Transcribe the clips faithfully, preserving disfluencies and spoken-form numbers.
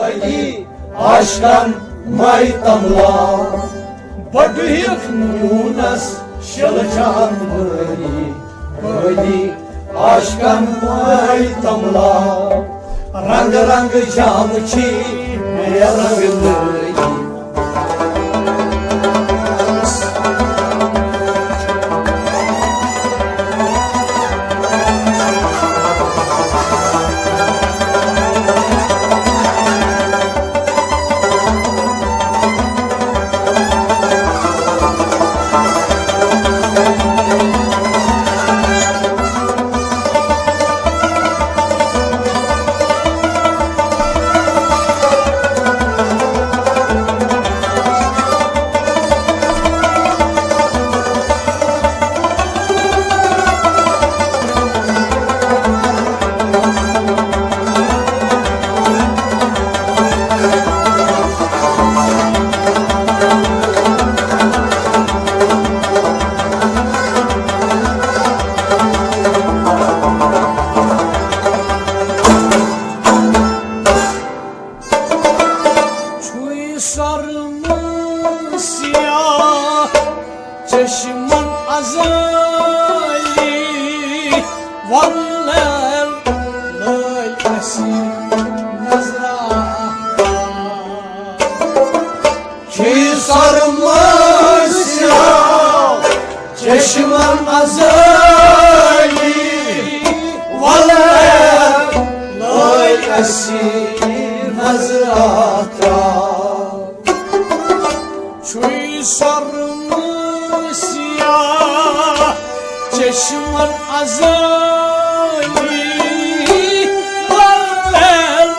علی عاشقن ماے تملا، بڑھیت نیونس شل جان بٲلی، بٲلی عاشقن ماے تملا۔ رنگ رنگ جام چھی بے رنگ لٲگی۔ چھُے سرمہٕ سیاہ چشمن ازلی، ولل لٲگۍ اَسہِ نظرا۔ چھُے سرمہٕ سیاہ چشمن ازلی، ولل لٲگۍ اَسہِ نظرا۔ چھُے سرمہٕ سیاہ چشمن ازلی، ولل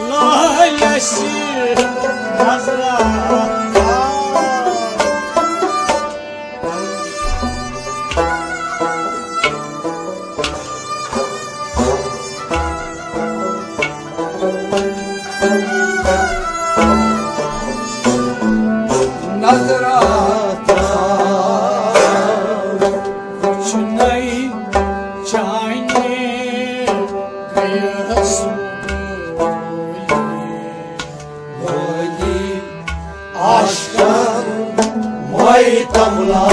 لٲگۍ اَسہِ نظرا۔ نظرا ترٛاو، وٕچھنَے چانہِ گٔیَس بہٕ بٲلی۔ بٲلی عاشقن ماے تملا۔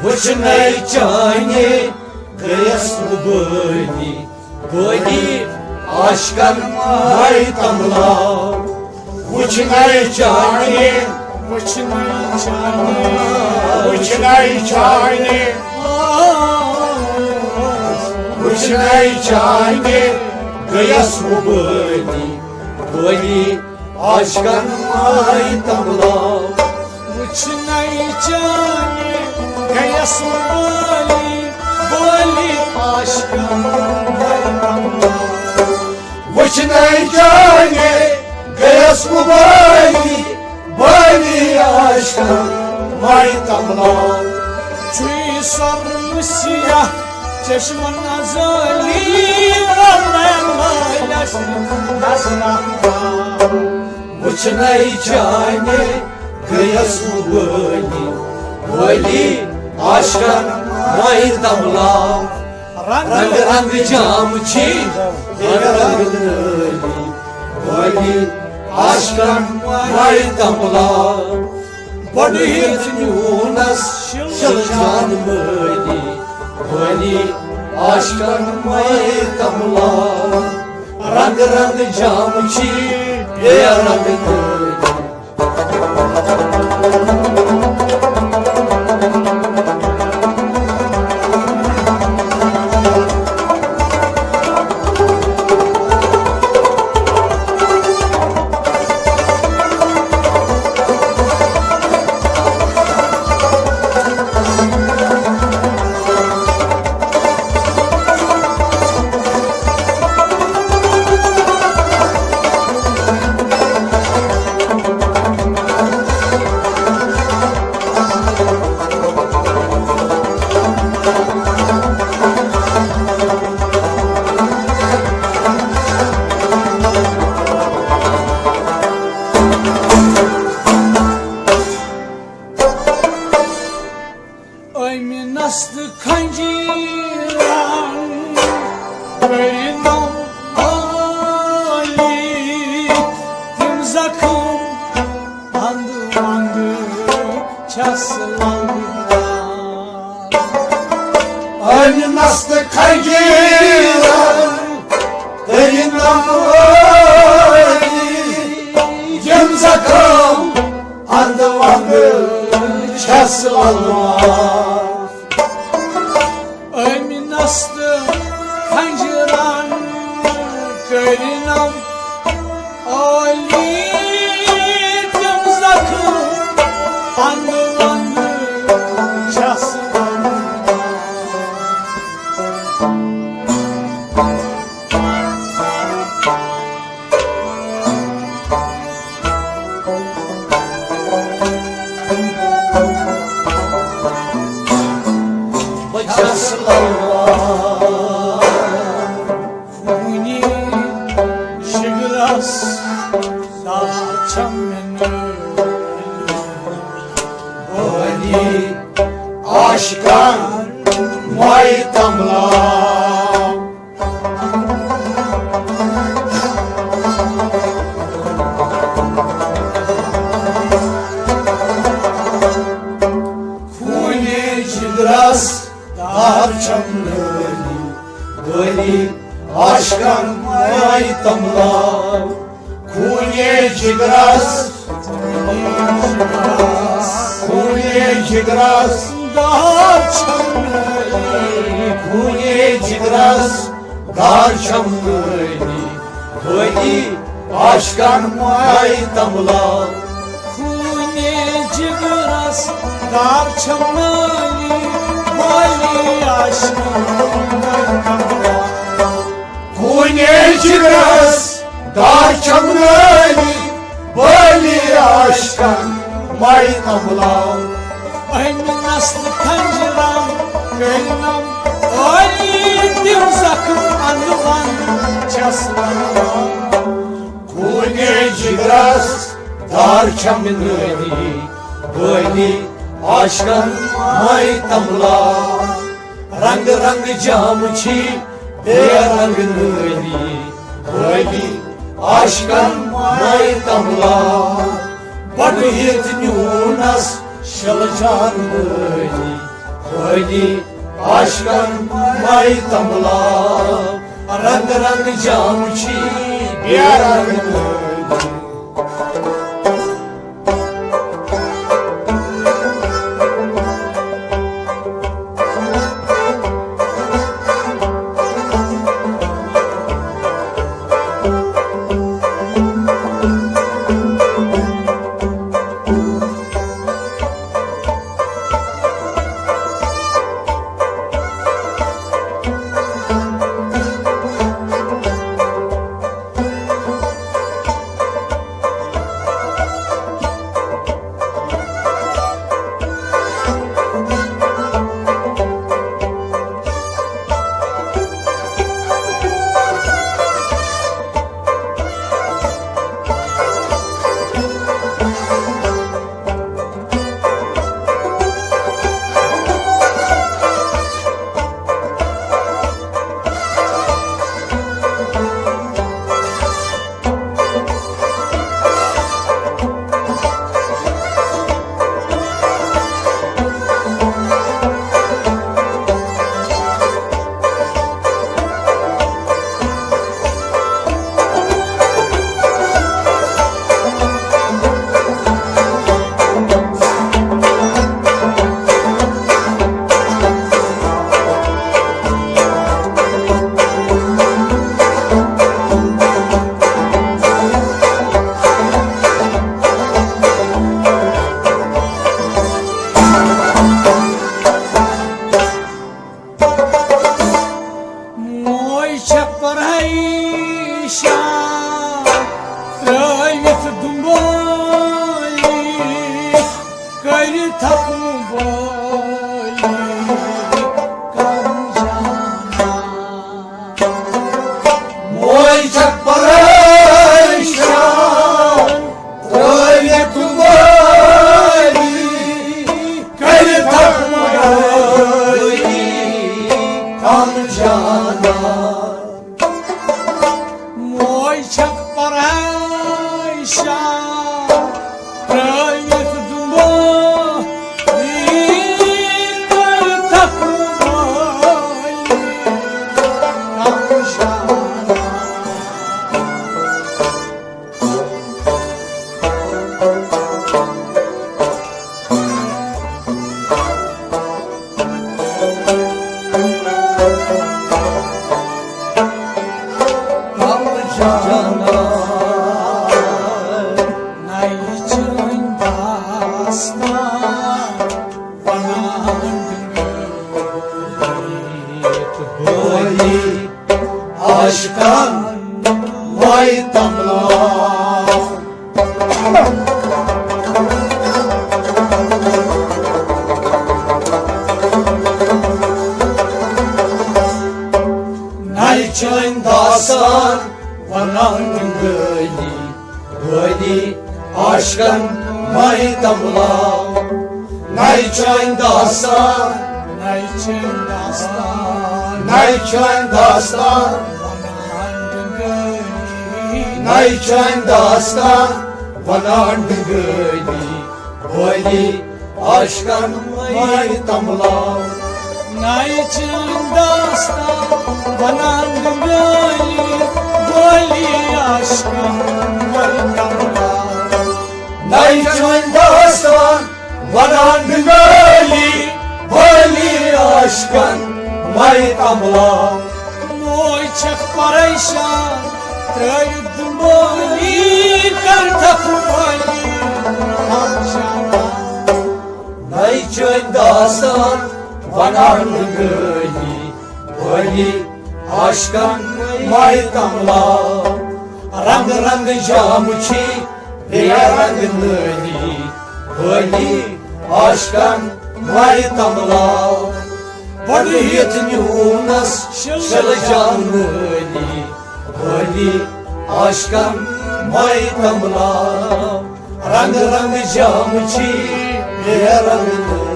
وٕچھنَے چانہِ گٔیَس بہٕ بٲلی، بٲلی عاشقن ماے تملا۔ وٕچھنَے چانہِ، وٕچھنَے چانہِ، وٕچھنَے چانہِ، وٕچھنَے چانہِ گٔیَس بہٕ بٲلی، بٲلی عاشقن ماے تملا۔ وٕچھنَے چانہِ گٔیَس بٲلی، بٲلی عاشقن ماے تملا۔ وٕچھنَے چانہِ گٔیَس بہٕ بٲلی، بٲلی عاشقن ماے تملا۔ چھُے سرمہٕ سیاہ چشمن ازلی، ولل لٲگۍ اَسہِ نظرا۔ وٕچھنَے چانہِ گٔیَس بہٕ بٲلی، بٲلی عاشقن ماے تملا۔ رنگ رنگ جام چھی، رنگ رنگ لٲلی، بٲلی عاشقن ماے تملا۔ بڑھیت نیونس شل جان بٲلی، بٲلی عاشقن ماے تملا۔ رنگ رنگ جام چھی، بے رنگ لٲلی۔ أمۍ نستہٕ کھنجیرن کٔرۍ نم عٲلی، تِم زخم اندٕ ونٛدٕ چھس لگان۔ أمۍ نستہٕ کھنجیرن کٔرۍ نم عٲلی، تِم زخم اندٕ ونٛدٕ چھس لگان۔ أمۍ نستہٕ کھنجرن کٔرۍ نم عٲلی، تِم زخم اندٕ ونٛدٕ چھس لگان۔ بہٕ چھَس للوار خوٗنی جگرس، دار چھَم مےٚ نٲلۍ۔ بٲلی عاشقن مایہِ تملام۔ خوٗنی جگرس دار چھم نٲلی، بٲلی عاشقن مایہِ تملام۔ خوٗنی جگرس، خوٗنی جگرس دار چھم نٲلی، خوٗنی جگرس دار چھم نٲلی، بٲلی عاشقن مایہِ تملام۔ خوٗنی جگرس دار چھم نٲلی، بٲلی عاشقن مایہِ تملام۔ خوٗنی جگرس دار چھم نٲلی، بٲلی عاشقن مایہِ تملام۔ أمۍ نستہٕ کھنجرن کٔرۍ نم عٲلی، تِم زخم اندٕ ونٛدٕ چھس لگان۔ خوٗنی جگرس دار چھم نٲلی، بٲلی عاشقن مایہِ تملام۔ رنگ رنگ جام چھی بے رنگ نٲلی، بٲلی عاشقن مایہِ تملام۔ بڑٕ ہیٚتھ نیوٗنس شل جان بٲلی، بٲلی عاشقن مایہِ تملام۔ رنگ رنگ جام چھی بے رنگ نٲلی۔ موج چھےٚ پریشان ترٲوِتھ دُنبٲلی، کٔرِتھ ہکہٕ بٲلی کم جان۔ موج چھےٚ پریشان ترٲوِتھ دُنبٲلی، کٔرِتھ ہکہٕ بٲلی عاشقن ماتم لا۔ نَے چٲنۍ داستان ونان گٔلی، گٔلی عاشقن ماتم لا۔ نَے چٲنۍ داستان، نَے چٲنۍ داستان، نَے چٲنۍ داستان، ونان گٔلی، نَے چٲنۍ داستان، ونان گٔلی، گٔلی عاشقن ماتم لا۔ نَے چٲنۍ داستان ونان گٔلی، گٔلی عاشقن ماتم لا۔ نَے چٲنۍ داستان ونان گٔلی، گٔلی عاشقن ماتم لا۔ موج چھکھ پریشان، ترٲوِتھ دُمبٲلی کر تھپھ وٲلی۔ نَے چٲنۍ داستان ونان گٔلی، گٔلی عاشقن ماتم لا۔ رنگ رنگ جام چھی، بے رنگ نٲلی، گٔلی عاشقن ماتم لا۔ بڑھِتھ نیوٗنس شل جام نٲلی، گٔلی عاشقن ماتم لا۔ رنگ رنگ جام چھی، بے رنگ نٲلی۔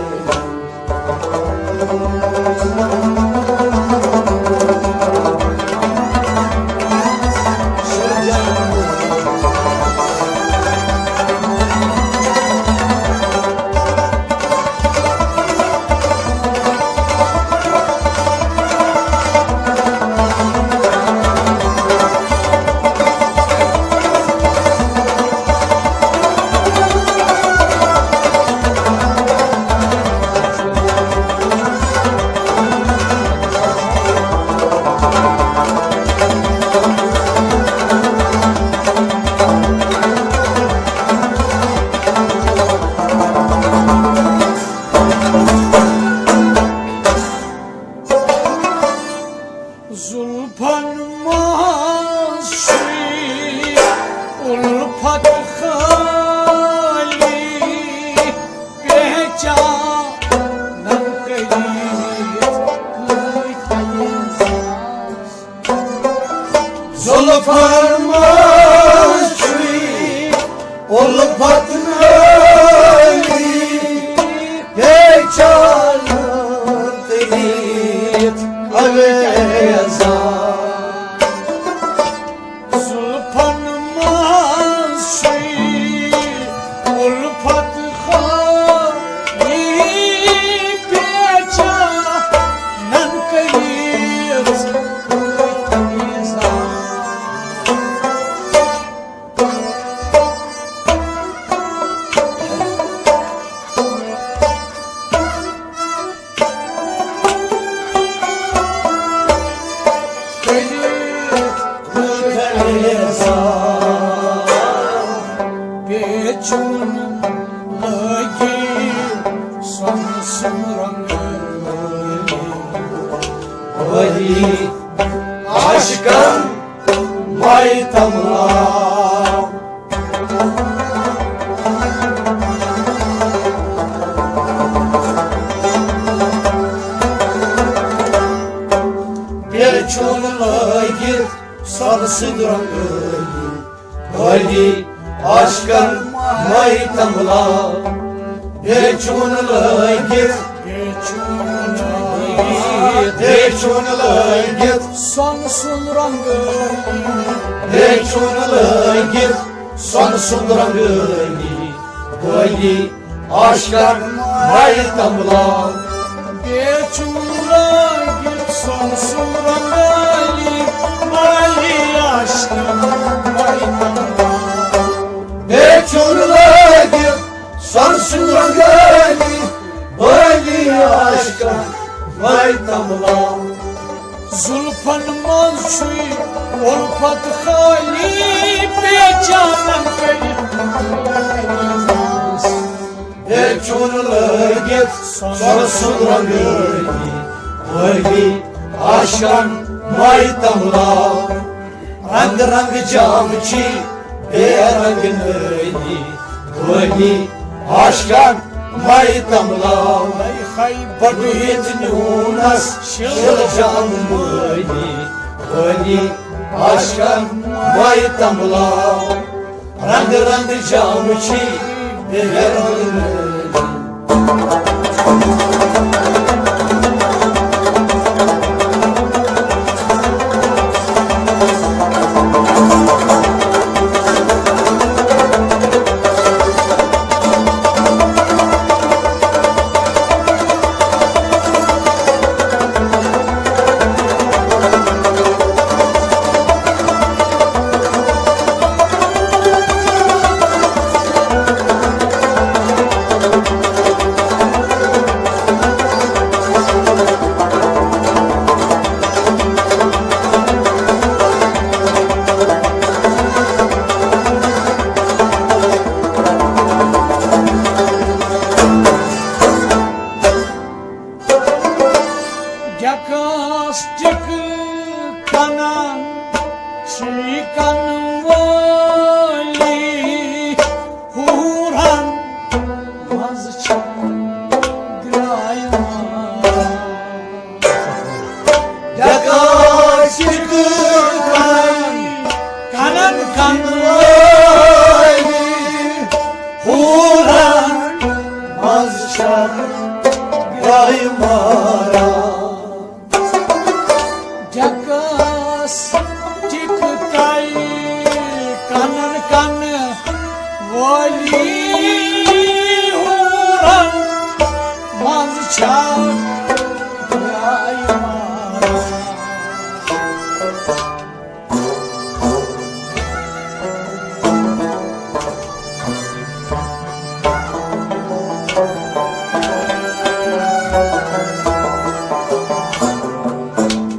زلفن منٛز چھُے اُلفت خٲلی، پہچانن کٔرِتھ کۭتۍ اعزاز۔ زلفن منٛز چھُے اُلفت نٲلی، پہچانن کٔرِتھ کۭتۍ اعزاز۔ زلفن منٛز چھُے اُلفت خٲلی، پہچانن کٔرِتھ کۭتۍ اعزاز۔ پیچون لگی سن سمرن ولی عاشقن ماتم لا۔ پیچون لٲگِتھ سۄنہٕ سٕنٛدۍ رنٛگٲیی، ولی عاشقن ماتم لا۔ پیچون لٲگِتھ، پیچون لٲگِتھ سۄنہٕ سُنٛد رنٛگٲیی، پیچون لٲگِتھ سۄنہٕ سُنٛد رنٛگٲیی، ولی عاشقن ماتم لا۔ پیچون لٲگِتھ سۄنہٕ سُنٛد رنٛگٲیی، ولی عاشقن ماتم لا۔ پیچون لٲگِتھ سۄنہٕ سُنٛد رنٛگٲیی، ولی عاشقن ماتم لا۔ زلفن منٛز چھُے اُلفت خٲلی، پیچانن کٔرِتھ۔ ہے چون لٲگِتھ سۄرٕ سُنٛد رنٛگٲنی، وٲلی عاشقن ماتم لاو۔ رنٛگ رنٛگ جام چھی بے رنٛگ نٲنی، وٲلی عاشقن ماتم لاو۔ بڑُہِتھ نیوٗنس شِل جام مٲنی، وٲلی عاشقن ماتم لاو۔ رنٛگ رنٛگ جام چھی بے رنٛگ نٲنی۔ ڈیکاس ٹِکہٕ کنان چھی کنہٕ وٲلی، حورن منٛز چھِ درٛاے ماران۔ ڈیکاس ٹِکہٕ کنان، کنن کنہٕ وٲلی، حورن منٛز چھِ درٛاے ماران۔ ڈیکاس ٹِکہٕ تَے کنن کنہٕ وٲلی، حورن منٛز چھِ درٛاے ماران۔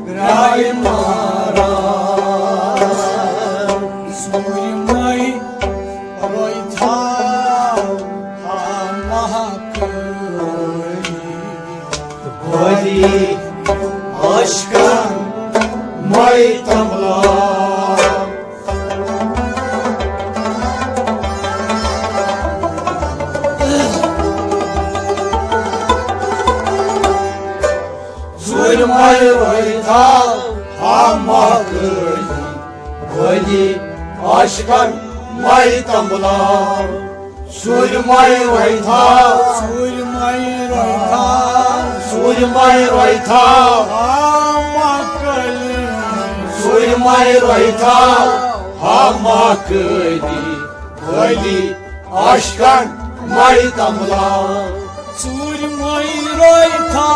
درٛاے ماران۔ سورمے رویتھا ہا مہاکٲلی۔ وٲلی عاشقن ماتم لاو۔ سورمے رویتھا ہا مہاکٲلی، وٲلی عاشقن ماتم لاو۔ سورمے رویتھا، سورمے رویتھا، سورمے رویتھا ہا مہاکٲلی۔ سورمے رویتھا ہا مہاکٲلی، وٲلی عاشقن ماتم لاو۔ سورمے رویتھا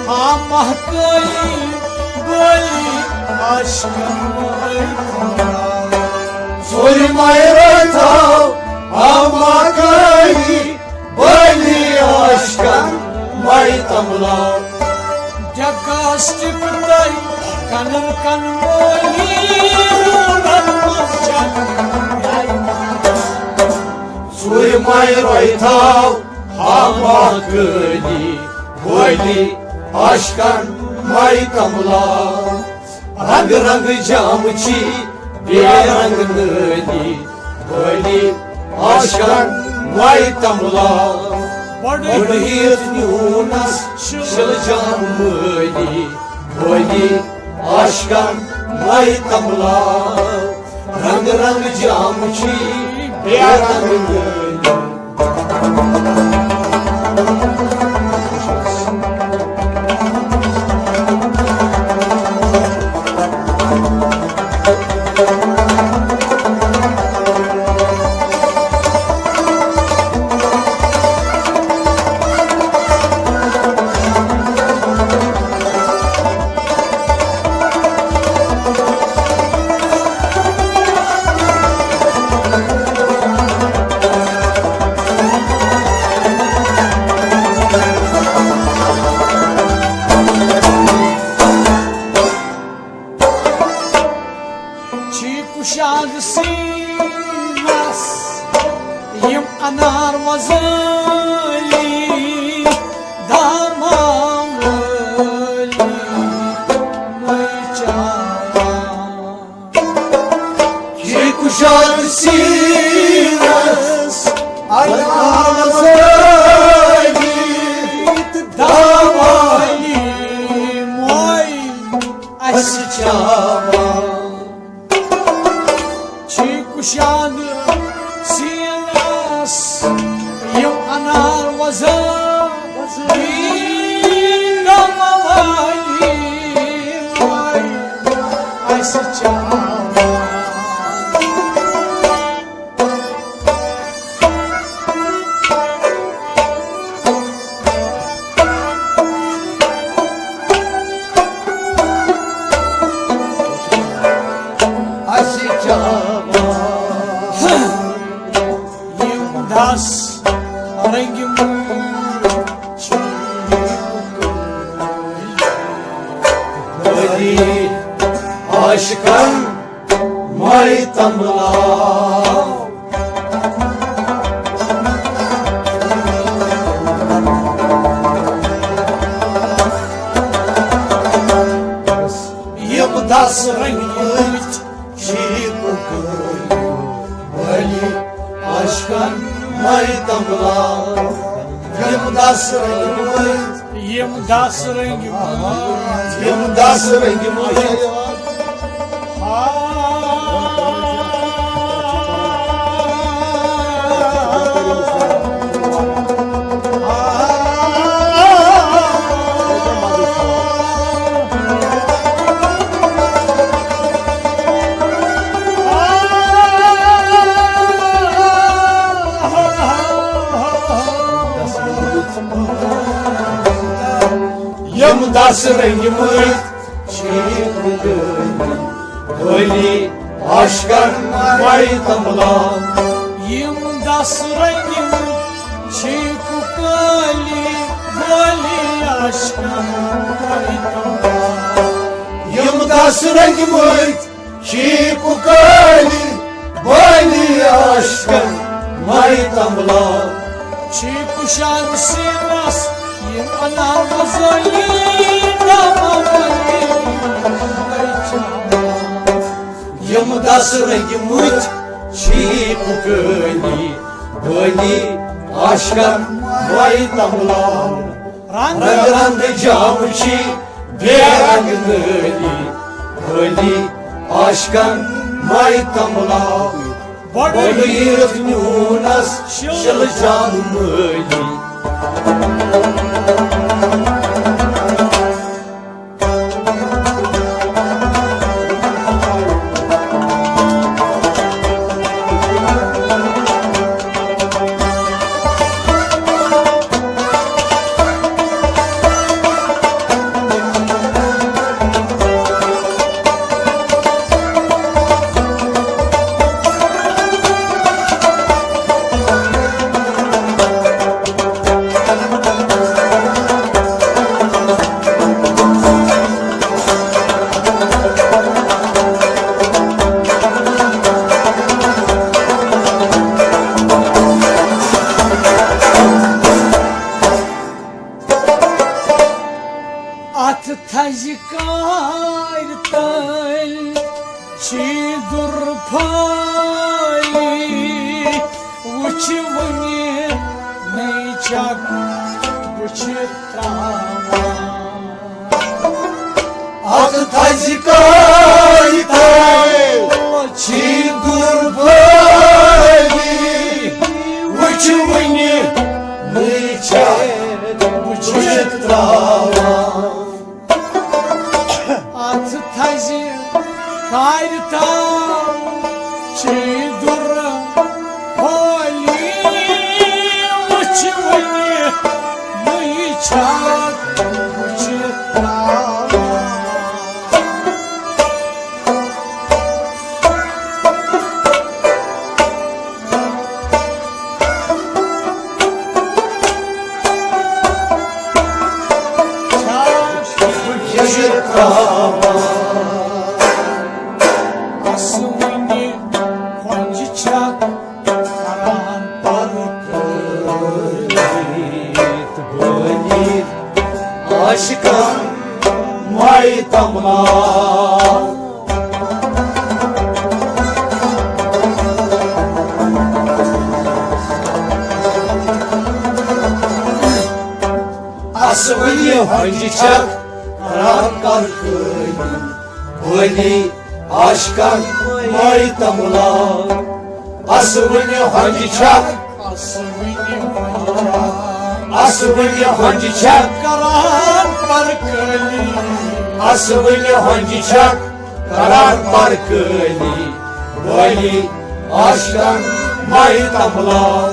ہا مہاکٲلی، وٲلی عاشقن ماتم لاو۔ سورمے رویتھا ہا مہاکٲلی، وٲلی عاشقن ماتم لاو۔ ڈیکاس ٹِکہٕ تَے کنن کنہٕ وٲلی، حورن منٛز چھِ درٛاے ماران۔ سورمے رویتھا ہا مہاکٲلی، وٲلی عاشقن ماتم لاو۔ رنٛگ رنٛگ جام چھی بے رنٛگ نٲلی، وٲلی عاشقن ماتم لاو۔ بڑُہِتھ نیوٗنس شِل جام مٲنی، وٲلی عاشقن ماتم لاو۔ رنٛگ رنٛگ جام چھی بے رنٛگ نٲلی۔ زا-، زا-، کموالی وای اسہِ چاوان۔ اسہِ چاوان۔ یِم دَس رنگۍ مٲلۍ چھِ۔ عاشقن ماے تملا۔ یِم دَس رنگۍ مٲلۍ چھی کُکٲلۍ، بٔلی عاشقن ماے تملا۔ یِم دَس رنگۍ مٲلۍ، یِم دَس رنگۍ مٲلۍ، یِم دَس رنگۍ مٲلۍ۔ یِم دَس رنگۍ مٲلۍ چھی کُکٲلۍ، بٔلی عاشقن ماے تملا۔ یِم دَس رنگۍ مٲلۍ چھی کُکٲلۍ، بٔلی عاشقن ماے تملا۔ یِم دَس رنگۍ مٲلۍ چھی کُکٲلۍ، بٔلی عاشقن ماے تملا۔ چھی کُشان سیٖنس یِم انار وۄزٲلی دماولی۔ یِم دَس رنگۍ مٲلۍ چھی کُکٲلۍ، بٔلی عاشقن ماے تملا۔ رنگ رنگ جام چھی بے رنگ نٲلی، بٔلی عاشقن ماے تملا۔ بڑٕ ییٖرتھ نیوٗنس شِلہٕ جام مٲلی۔ اتھ تھزِ کارِ تل چھی دُر پھٲلۍ، وٕچھ وٕنہِ نٔے چک بہٕ چھِ تراوان۔ اتھ تھزِ کارِ تل چھی دُر پھٲلۍ، وٕچھ وٕنہِ نٔے چک بہٕ چھِ تراوان۔ اتھ تھزِ کارِ تل چھی دُر پھٲلۍ، وٕچھ وٕنہِ نٔے چک بہٕ چھِ تراوان۔ آسہٕ وٕنہِ کھۄنجہِ چک کران پر کٲلِتھ بٲلِتھ عاشقن ماے تمنا۔ آسہٕ وٕنہِ ہۄنجہِ چک کران پر کٲلِتھ بٲلِتھ عاشقن ماے تمنا۔ آسہٕ وٕنہِ ہۄنجہِ چک، آسہٕ وٕنہِ ہۄنجہِ چک اسوٕنہِ ہۄنٛجہِ چھکھ کران پرکٲلی۔ اسوٕنہِ ہۄنٛجہِ چھکھ کران پرکٲلی۔ بٲلی عاشقن مایہِ تمبلاو۔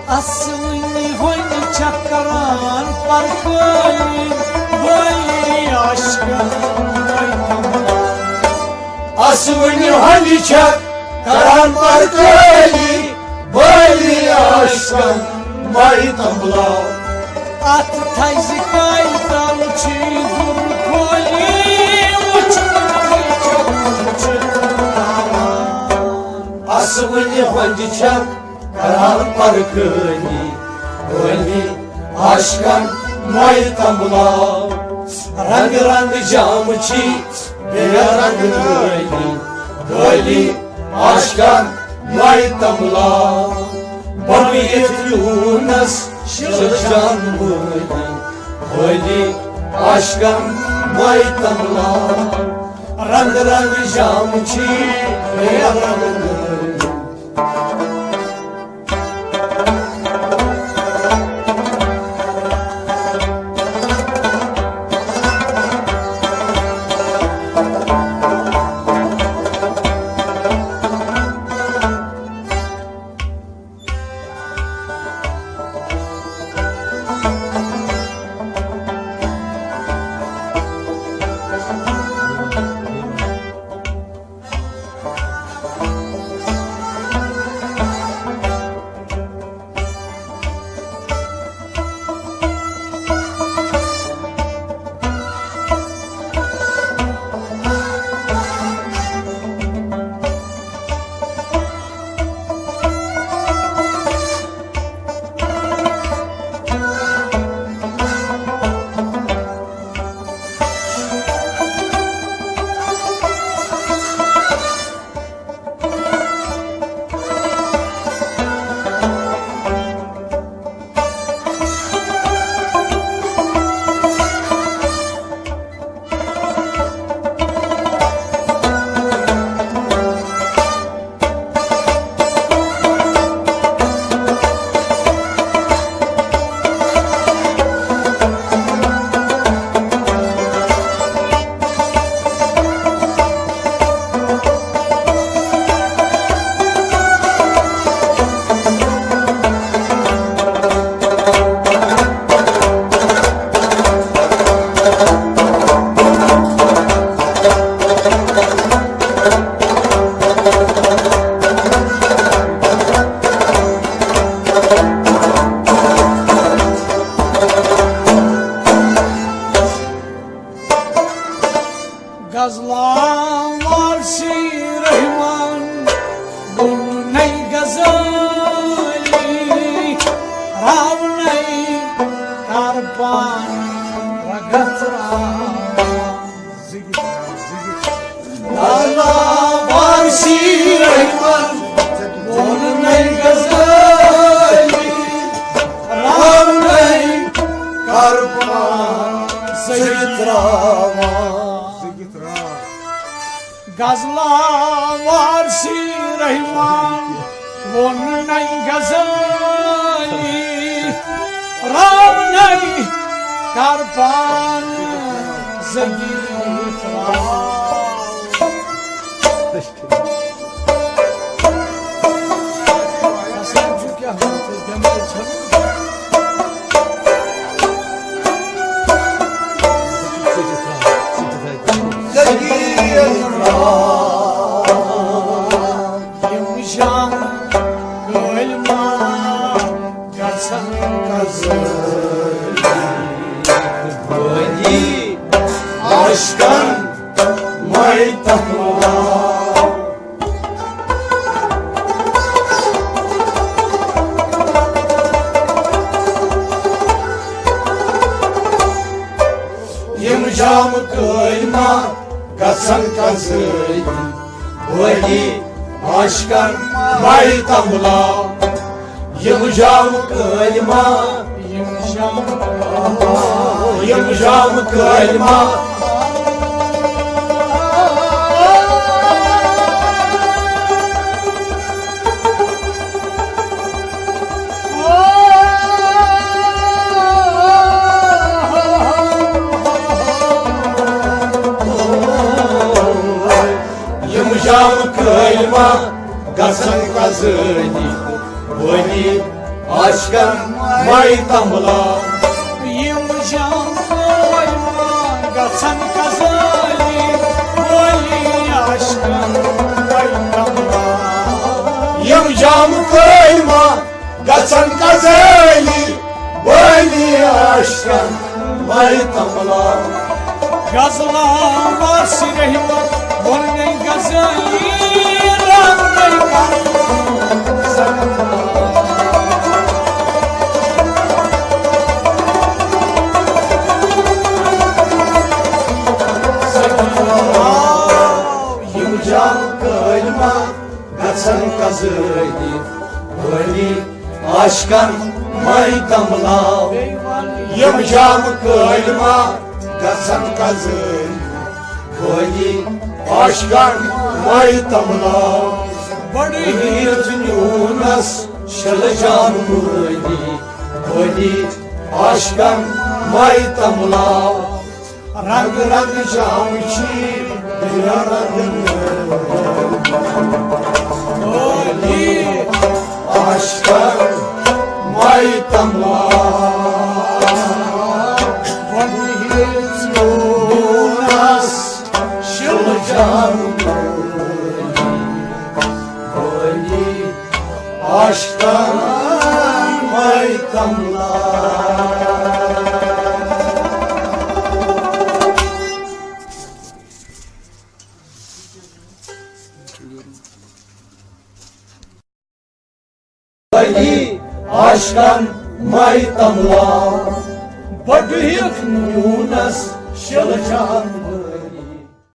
اسوٕنہِ ہۄنٛجہِ چھکھ کران پرکٲلی۔ بٲلی عاشقن مایہِ تمبلاو۔ اسوٕنہِ ہۄنٛجہِ چھکھ کران پرکٲلی۔ بٲلی عاشقن مایہِ تمبلاو۔ اتھ تھزِ کالہِ تل چھِ دُر کھولی، وٕچھ کھولی چھِ دُر چھِ تراوان۔ اسوٕنہِ ہۄنٛجہِ چھکھ کران پرکٲلی۔ بٲلی عاشقن مایہِ تمبلاو۔ رنگ رنگ جام چھی بے رنگ نٲلی۔ بٲلی عاشقن مایہِ تمبلاو۔ بۄنہٕ یِتھ یوٗنس شِرجان وٲلی۔ بٲلی عاشقن مایہِ تمبلاو۔ رنگ رنگ جام چھی بے رنگ نٲلی۔ غزلہ وارثی رحمان ووٚن نَے غزالی، راونَے کر پان رگت راو۔ غزلہ وارثی رحمان ووٚن نَے غزالی، راونَے کر پان سید راوان۔ غزلہ وارثی رحمان ووٚن نَے غزالی، راونَے کر پان زگی تراو۔ اصل چھُ کیٛاہ، بٮ۪مٲرۍ چھَنہٕ؟ یِم شام کٲلۍ ما گژھن قضٲیی، بٲنی عاشقن مَے تمبلاو۔ یِم جام کٲلۍ ما گژھن قضٲیی، بٲنی عاشقن مَے تمبلاو۔ یِم جام کٲلۍ ما، یِم جام کٲلۍ ما۔ گژھن قزٲلی، وٲلی عاشقن ماتم لا۔ یِم جام کٲلۍ ما گژھن قزٲلی، وٲلی عاشقن ماتم لا۔ یِم جام کٲلۍ ما گژھن قزٲلی، وٲلی عاشقن ماتم لا۔ غزلہ آواز رحمت ووٚن مےٚ غزالی، رب نے کر سکتا۔ یِم جام کٲلۍ ما گژھن قزٲلی، وٲلی عاشقن ماتم لا۔ یِم جام کٲلۍ ما گژھن قزٲلی، وٲلی عاشقن ماتم لا۔ بڑٕ ہیٚژ نیوٗنس شلہٕ جام وٲلی، وٲلی عاشقن ماتم لا۔ رنگ رنگ جام چھی رنگ، عاشقن ماتم لا۔ وۄنۍ ہیٚژ نیوٗنس شلہٕ جام وٲلی عاشقن ماتم لا۔ وٲلی عاشقن ماتم لا۔ بڑٕ ہیٚژ نیوٗنس شلہٕ جام